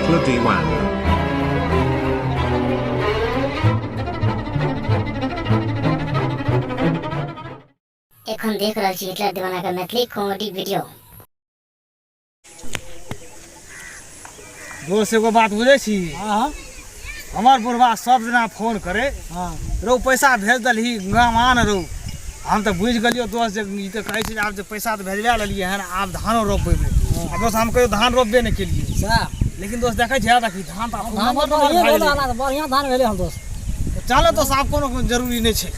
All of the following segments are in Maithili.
Hitler Diwana. एखन देख रहल छी हिटलर दीवाना के मैथिली कॉमेडी वीडियो। दोस्त एगो बात बुझै छी? हाँ। हमर बुढ़बा सब दिना फोन करे, रौ पैसा भेज दलही गाम आ ने रौ। हम तऽ बुझि गेलियौ दोस्त जे ई तऽ कहै छै जे आब जे पैसा तऽ भेजबा लेलियै हन, आब धानो रोपबेबै। आ दोस्त हम कहियो धान रोपबे नहि केलियै, लेकिन दोस्त देखै छै देखी धान तऽ धान तऽ बढ़िआँ भेलै हन, बढ़िआँ धान भेलै हन दोस्त। चलो दोस्त, आब कोनो जरूरी नहि छै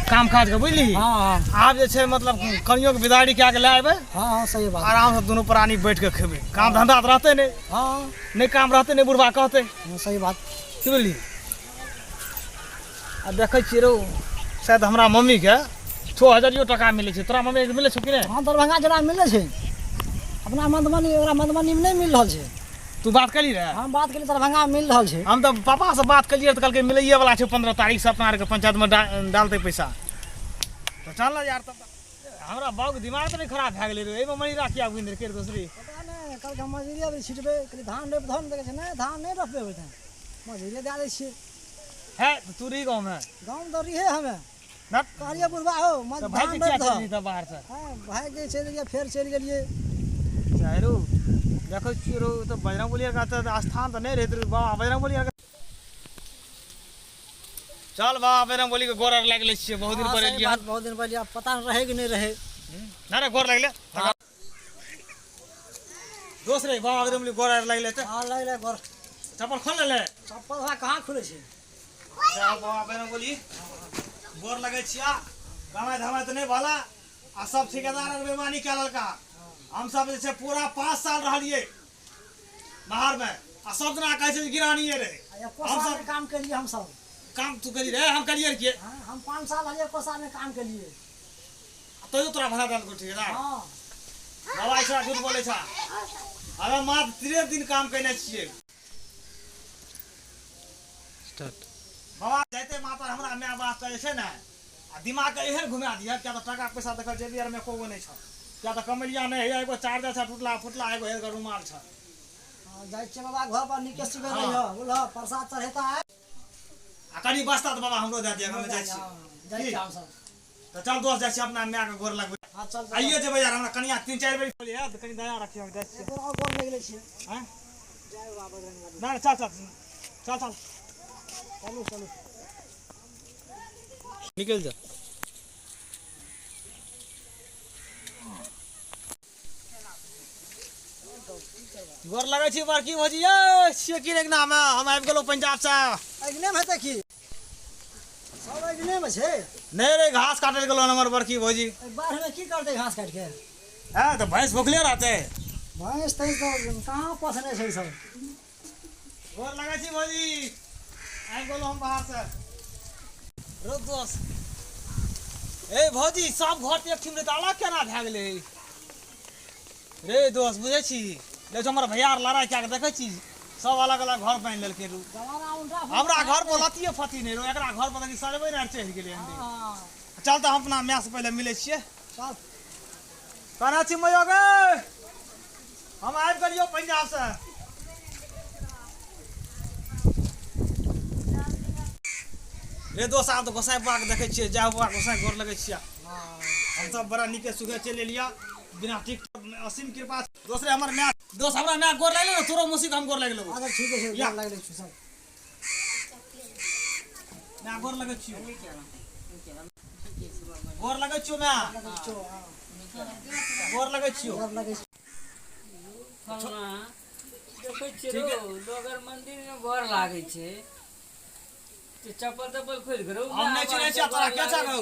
काम काज के, बुझली? हाँ हाँ। आब जे छै मतलब कनियो के बिदारी कए के लए अयबै। हाँ हाँ, सही बात। आराम से दुनू प्राणी बैठ के खेबै। काम धंधा तऽ रहतै नहि। नहि काम रहतै नहि बुढ़बा कहतै। हाँ, सही बात। की बुझली? आ देखै छियै रौ, शायद हमरा मम्मीके 6000 टका मिलै छै। तोरा मम्मीके मिलै छौ कि नहि? हाँ, दरभंगा जिलामे मिलै छै। अपना मधुबनी, ओकरा मधुबनीमे नहि मिल रहल छै। तू बात कली रहे? हम बात केलियै, दरभंगामे मिल रहल छै। हम तऽ पापासँ बात केलियै तऽ कहलकै मिलैए वाला छै, 15 तारीख से अपना आरके पंचायतमे डालतै पैसा। तऽ चल ने यार। तब हमरा बाबूके दिमाग तऽ नहि खराब भए गेलै रे? एहिमे मनी राखी आब गिन के दोसरी। पता नहि, कहलकै हम मजदूरी अभी छिटबै। कहलियै धान रोपि दहो ने, तऽ कहै छै नहि, धान नहि रोपबै ओहिठाम, मजदूरी दए दै छियै। है तऽ तू रही गाँवमे? गाँवमे तऽ रहियै हमे। ना। कहलियै बुढ़बा हौ, तऽ भागि धान किया रोपि दहो। चलि तऽ बाहरसँ? हँ, भागि के चलि गेलियै, फेर चलि गेलियै। चाहे रौ, देखै छियै रौ, तऽ बजरंग बली आरके तऽ स्थान तऽ नहि रहैत रौ। बाबा बजरंग बली आरके चल, बाबा बजरंग बली के गोर आर लागि लै छियै, बहुत दिन हाँ, पर सही एलियै। बात, बहुत दिन पहिले, आब पता नहि रहै कि नहि रहै। ना रे, गोर लगले दोस्त रे, बाबा बजरंग बली गोर आर लागि तऽ। हाँ, लागि गोर। चप्पल खोल ले। चप्पल हमरा कहाँ खुलै छै? जा बाबा बजरंग बली, गोर लगै छिया। गमाय धमाय तऽ नहि भला आ सब ठेकेदार आर बेमानी कए लेलका। हम सब जे छै पूरा 5 साल रहलियै बाहरमे आ सब दिना कहै छै जे गिरानिये रहै। आ एको हम साल सब नहि काम केलियै हमसब। काम तू केली रे? हम केलियै रे? हाँ, हम 5 साल रहलियै, एको साल नहि काम केलियै। तैयो तोरा भरा देलको ठेकेदार? हाँ। बाबा छा झूठ बोलै छा। अरे मात्र 3 दिन काम केने छियै। बाबा जाइते माता हमरा माय बाप के जे छै ने आ दिमाग के एहन घुमा दिहऽ, किया तऽ टाका पैसा देखऽ जेबी आरमे एको गो नहि छौ, किया तऽ कमैलिया नहि होइए। एगो चार्जर छै टुटला फुटला, एगो एगो रुमाल छै। हाँ, जाइ छियै बाबा घर पर, नीके सुबह रहियऽ, बुझलऽ? प्रसाद चढ़ेता आइ। आ कनि बस्ता तऽ बाबा हमरो दए दिअ, हम जाइ छी। हाँ, जाइ छियै हमसब। तऽ चल दोस्त, जाइ छी अपना मायके गोर लगबै। हाँ, चल चल। आइए जेबै यार, हमरा कनिया 3-4 बेर बोलिए तऽ कनि दया रखियो, जाइ छियै। एक बेर आओर गोर लागि लै छियै। आँय? जय बाबा बजरंगबली। ना, चल चल चल चल। चलू चलू। निकलि जा। गोर लगै छी बड़की भौजी। यै छियै की रे अंगनामे? हम आबि गेलहुँ पंजाबसँ। अङ्गनेमे हेतै की? सब अङ्गनेमे छै। नहि रे, घास काटै लए गेलहुँ हमर बड़की भौजी। एहि बाढ़िमे की करतै घास काटि के? है तऽ भैंस भुखले रहतै। भैंस तैंस तऽ कहाँ पोसने छै सब। गोर लगै छी भौजी, आबि गेलहुँ हम बाहरसँ। रौ दोस्त, ए भौजी, सब घर तऽ एकठिन रहै तऽ अलग केना भए गेलै रे दोस्त? बुझै छी, देखै हमर भैया आर लड़ाइ कए कऽ देखै छी सब अलग अलग घर बान्हि लेलकै रू। जमाना उल्टा। हमरा घर पर लतिये फती नहि रो, एकरा घर पर देखी सजबै ने चढ़ि गेलै हन। चल तऽ हम अपना माय से पहिले मिलै छियै। चल। केना छी मैयो गे? हम आबि गेलियौ पंजाब से रे दोस्त। आब तऽ गोसाइ बाबा के देखै छियै। जय बाबा गोसाइ, गोर लगै छियै। हम सब बड़ा नीके सुखे चलि एलियै बिना टिकट, असीम कृपा दोस्त रे। हमर माय दोस्त, हमरा माय गोर लागलै ने, तोरो मौसी के हम गोर लागि लेबौ। अच्छा, ठीक छै। या। गोर लागि लै छी सब। माय, गोर लगै छियौ। गोर लगै छियौ माय। गोर लगै छियौ। गोर लगै छी। फलना देखै छियै रौ, लोग आर मंदिर मे गोर लागै छै तऽ चप्पल तप्पल खोलि कऽ रौ। हम नहि चिन्है छियौ तोरा, के छौ गौ?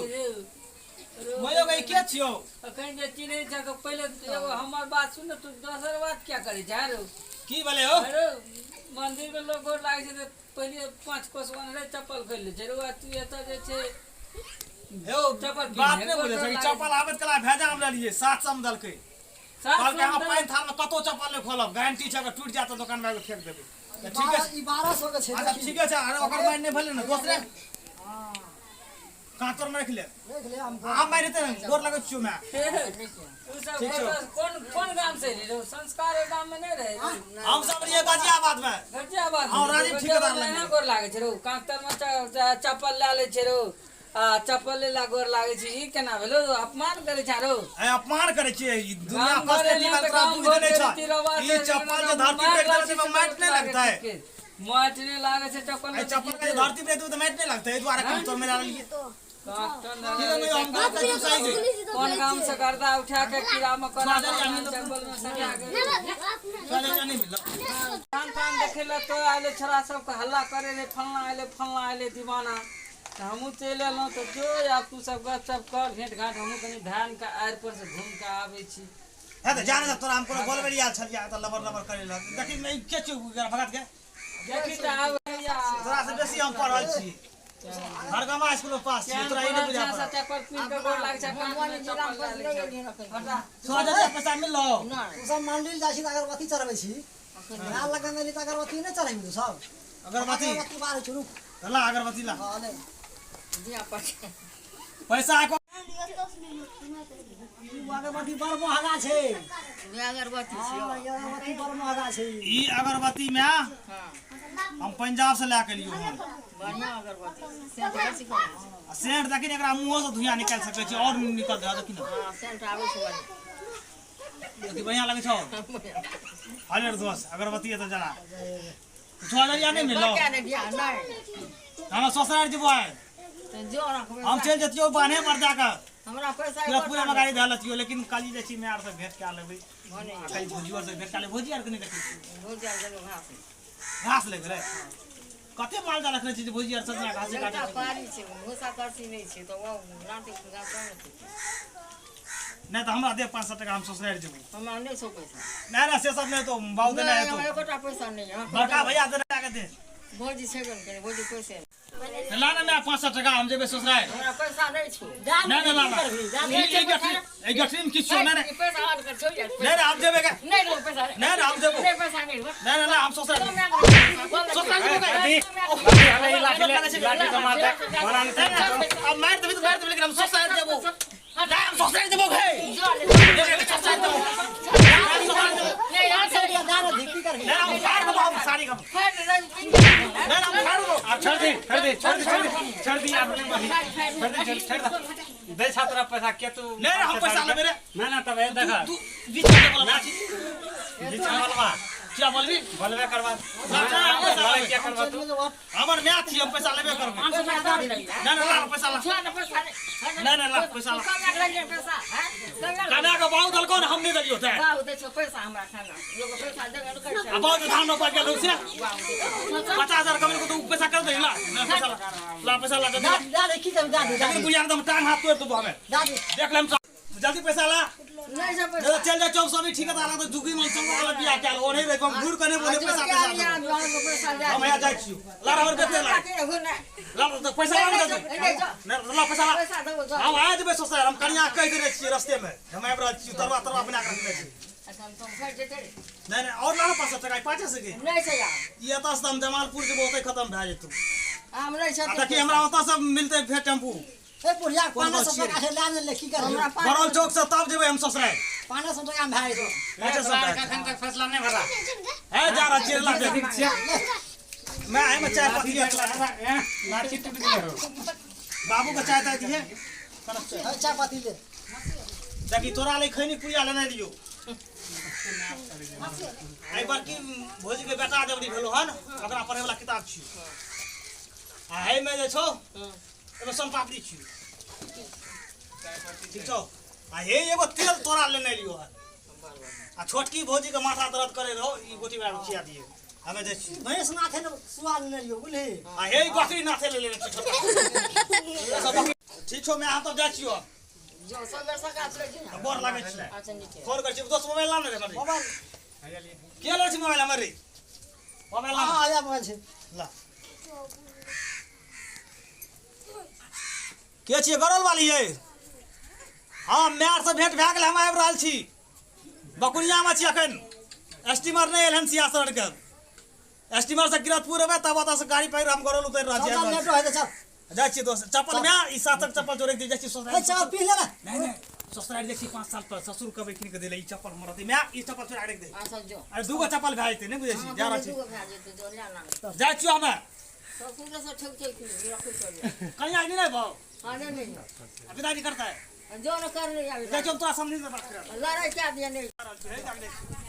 मैयो गै, के छियौ? अखन जे चिन्है छ तऽ पहिले एगो हमर बात सुन ने, तू दोसर बात किया करै छै रौ? की भेलै हौ? अरे मंदिर मे लोग गोर लागै छै तऽ पहिले 5 कोस ओन्हरे चप्पल खोलि लै छै रौ, आ तू एतऽ जे छै यौ चप्पल बात पिन्हे नहि गोर बुझै तोर छै। लागै। चप्पल आबैत कला भेजा मे लेलियै, 700 मे देलकै। सात कहलकै सौ अहाँ मे पानि थाल मे कतौ चप्पल नहि खोलब, गारंटी छै, अगर टूटि जायत तऽ दोकान में फेंक देबै। तऽ ठीके छै। ई 1200 के छै। अच्छा, देखी। ठीके छै। अरे ओकर मानि नहि भेलै ने दोसरे। कांकर में रख ले। देख ले हम। आब मारि हेतै ने, गोर लगै छियौ माय। तू सब ठीक छौ। कोन कोन गाम से एली रो? संस्कार ओहि गाम में नहीं रहे। हम सब रहियै गाजियाबाद में। गाजियाबाद। हाँ, राजीव ठेकेदार लगे। एना गोर लागे छै रो, कांकर में चप्पल लए लै छै रो, आ चप्पल लेला गोर लागे छै। ई केना भेलो? अपमान करे छै रो। ए, अपमान करै छियै ई दुनिया गाम घर फसले एलियै जीवन तऽ तोरा गाम बुझि घर नहि के छह। रीति रिवाज ई छै, चप्पल जे लेकिन धरती पर मारि रखि देबै लागै तऽ माटि नहि लगतै? माटि नहि लागै छै चप्पल एहि चप्पल के धरती पर रखि देबै तऽ माटि नहि लगतै? एहि दुआरे कांकर में लए लेलियै। की नहि, हम बात करै छियौ सही छै। कोन गाम से गर्दा उठा के कीड़ा मकोड़ा चप्पल में सटा के चल, जा, नहि मिलल। धान पान देखे ला तो आयले, छोरा सबके हल्ला करे रे, फलना आयले, फलना आयले दीवाना, तऽ हमहूँ चलि एलहुँ। तऽ जो आब तू सब गप सप कर, भेंट घाट, हमहूँ कनि धान के आड़ि पर से घूमि कऽ आबै छी। हे तऽ जा ने, तोरा हम कोनो बोलबे आयल छलियै तऽ लबर लबर करै लग। देखी ने, ई के छियौ भगत के? देखी तऽ आब हैया। तोरा से बेसी हम पढ़ल छी, हरगामा स्कूल में पास छी, तोरा ई नहि बुझा पड़ल। चप्पल पीन के गोर लागै छै, कान में चप्पल लए लै छै। हटा। 6,000 पैसा मिललो? तू सब मंदिर जाइ छी तऽ अगरबत्ती चढ़बै छी। लाल लगन एली तऽ अगरबत्ती नहि चढ़ेबी तू सब? अगरबत्ती। अगरबत्ती बारै छी, रुक। ला अगरबत्ती ला। हाँ, ले। पैसा को ई अगरबत्ती बड़ महगा छै। अगरबत्ती? हाँ, ई अगरबत्ती बड़ महगा छै। ई अगरबत्ती में हम पंजाब से लए के एलियौ हन। बढ़िया अगरबत्ती, सेंट बेसी करै छै। आ सेंट देखी ने, एकरा मुँहो से धुइयां निकालि सकै छी और निकल जाय, देखी ने। हँ, सेंट आबै छै बढ़िया। देखी, बढ़िया लगै छौ। हले रे दोस्त, अगरबत्ती एतऽ जरा। 6,000 नहि मिललो? क्या नहि बियाह नहि। हमरा ससुराल जेबो आइ। तऽ जो रखबै। हम चलि जतियौ बान्हे पर जाकऽ। हमरा पैसा पूरा में गाड़ी धऽ लेतियौ, लेकिन काली जाइ छी, माय आर से भेंट कए लेबै आ कहीं भौजी आर से भेंट कए लेबै। भौजी आर के नहि देखै छियै। भोज आर देबै घास। घास ले गेलै? कते माल जाल रखने छी जे भौजी आर सब घासे काटै एकटा छै? पारी छै, भूसा करसी नहि छै तऽ ओ नाटी घास नहि छै। नहि तऽ हमरा दे 500 टका, हम ससुराल जेबो। हमरा नहि छौ पैसा। नहि नहि, से सब नहि तो बाबू देने नहि, हेतौ। हमरा एकोटा पैसा नहि यऽ। बड़का भैया देने के दे। भौजी छेबे ने करै, भौजी पैसे नहि। ला ना मैं 500 टका, हम जेबै ससुराल। हमरा पैसा नहि छौ। नहि नहि, ला ला। ई गठरी में किछु नहि। नहि। ई पैसा आन कर छौ यार। नहि नहि, हम जेबै गे। नहि नहि, पैसा नहि। नहि नहि, हम जेबो। नहि, पैसा नहि। नहि नहि नहि, हम ससुराल ससुराल जेबो गे। अब मारि देबी तऽ मारि देबी, लेकिन हम ससुराल जेबो। नहि, हम ससुराल जेबो गे। ससुराल जेबो, ससुराल जेबो। नहि, हम फाड़ देबो, हम साड़ी के। नहीं नहीं, हम फाड़ देबो। अब छोड़ दी, छोड़ दी, छोड़ दी, छोड़ दी, छोड़ दी, आप नहीं मारी। छोड़ दी, छोड़, छोड़ दे। दे छा तोरा पैसा के तू। नहीं नहीं, हम पैसा लेबे रे। ना ना, तब ए देखा। तू बीच में बोलबा। बीच में बोलबा। क्या बोलबी? बोलबे करबा। ना, ना, हम पैसा बोलबे लेबै। क्या करबा तू? हमर माय छी, हम पैसा लेबे करबै। नहीं नहीं, ला पैसा ला। नहीं नहीं, ला पैसा ला। खाना के बाबू देलको ने, हम नहीं देलियो ते। आ बाबू जे धान रोपा गेल से 50,000 कमेलको तऽ उ पैसा कर दही। ला ना पैसा ला, ला पैसा ला जल्दी ला। दादी की करबै दादी? लेकिन दादी। बुढ़िया एकदम टांग हाथ तोड़ देबो हमे। दादी। देख लेम, जल्दी पैसा ला, नहीं तो चल जा चौक सभी ठीक है। तो जुगी मन संग वाला बियाह कैल ओने रे, हम घूर कने बोले पैसा पैसा दे। हम यहाँ जाइ छियो। ला हमर बेटे, ला ला तो पैसा ला ना जल्दी। नहीं, ला पैसा ला। हम आ जेबै ससुराल, हम कनिया कहि देने छियै रस्ते में हम आबि रहल छियै, तरुआ तरुआ बना के रखने छी। नहीं नहीं, और ला ना 500 टका, 500 के ई एतऽ से हम जमालपुर जेबो, ओतै खतम भए जेतौ। आ देखी, हमरा ओतऽ से मिलतै फेर टेम्पू। ए बुढ़िया, कोन 500 छियै? टका से लए ले, की करबै? बरौल चौक से तब जेबै हम ससुराल। 500 टका मे भए जेतौ। 500 भए जेतौ। एखन तक फैसला नहीं भरा। है, जा रहल छियै, ला दे। मैं एहिमे चाय पत्ती लाठी टूट गेल हो। बाबू के चाय ताय दिहे। चाय पत्ती ले। देखी, तोरा ले खैनी पुड़िया लेने लियो। एहि बड़की भौजी के बेटा जबरी भेलो हन, ओकरा पढ़े वाला किताब छियो। आ एहिमे जे छौ, एहिमे सोन पापड़ी छियो। ठीक छौ? आ हे, एगो तेल तोरा लेने लियो हन। आ छोटकी भौजी के माथा दर्द करे रहो, ई गोटी बना के खिया दिए। हमे जाइ छी। भैंस नाथे ने सुआ लेने रहियो, बुझली? आ हे, ई बकरी नाथे ले लेने छी छोटका। सब बकरी। ठीक छौ मैं, हम तब जाइ छियो। गोर लागै छी। फोन करै छी दोस्त, मोबाइल ला ने रे हमर। मोबाइल। के लै छी मोबाइल हमर रे? मोबाइल ला। हाँ, आया मोबाइल छै। ला। के छियै गरल वाली यै? हाँ, माय से भेंट भए गेल, हम आबि रहल छी, बकुनियामे छी अखन। स्टीमर नहि एल हन सियासरके। स्टीमर से किरतपुर एबै, तब ओतऽ से गाड़ी पकड़ि हम गरौल उतरि रहल छी, चल आबि चल। रहल लेटो हेतै, चल। जाइ छियै दोस्त चप्पल मे ई सातक चप्पल जोड़े के जाइ छियै ए ससुराल। चप्पल पिन्ह ले ना। नहीं नहीं, ससुराल जाइ छी 5 साल पर, ससुर कबै किन के देले ई चप्पल हमर रहतै। My ई चप्पल चोरा के राखि दे। अच्छा जो। अरे दूगो चप्पल भए जेतै, नहि बुझै छी? जा रहल छी। दूगो भए जेतै, जो ले ना। जाइ छियौ हमे। ससुर से ठेक ठेक रखै चल। कनिया नहि ने भाव। हां नहीं नहीं। आ विदाई करतै। जो न कर ले आबे। जाइ छियौ हम, तोरा समझी से बात करब। लड़ाई क्या दिया नहीं। जा रहल छी, हे, जा के जाइ छी।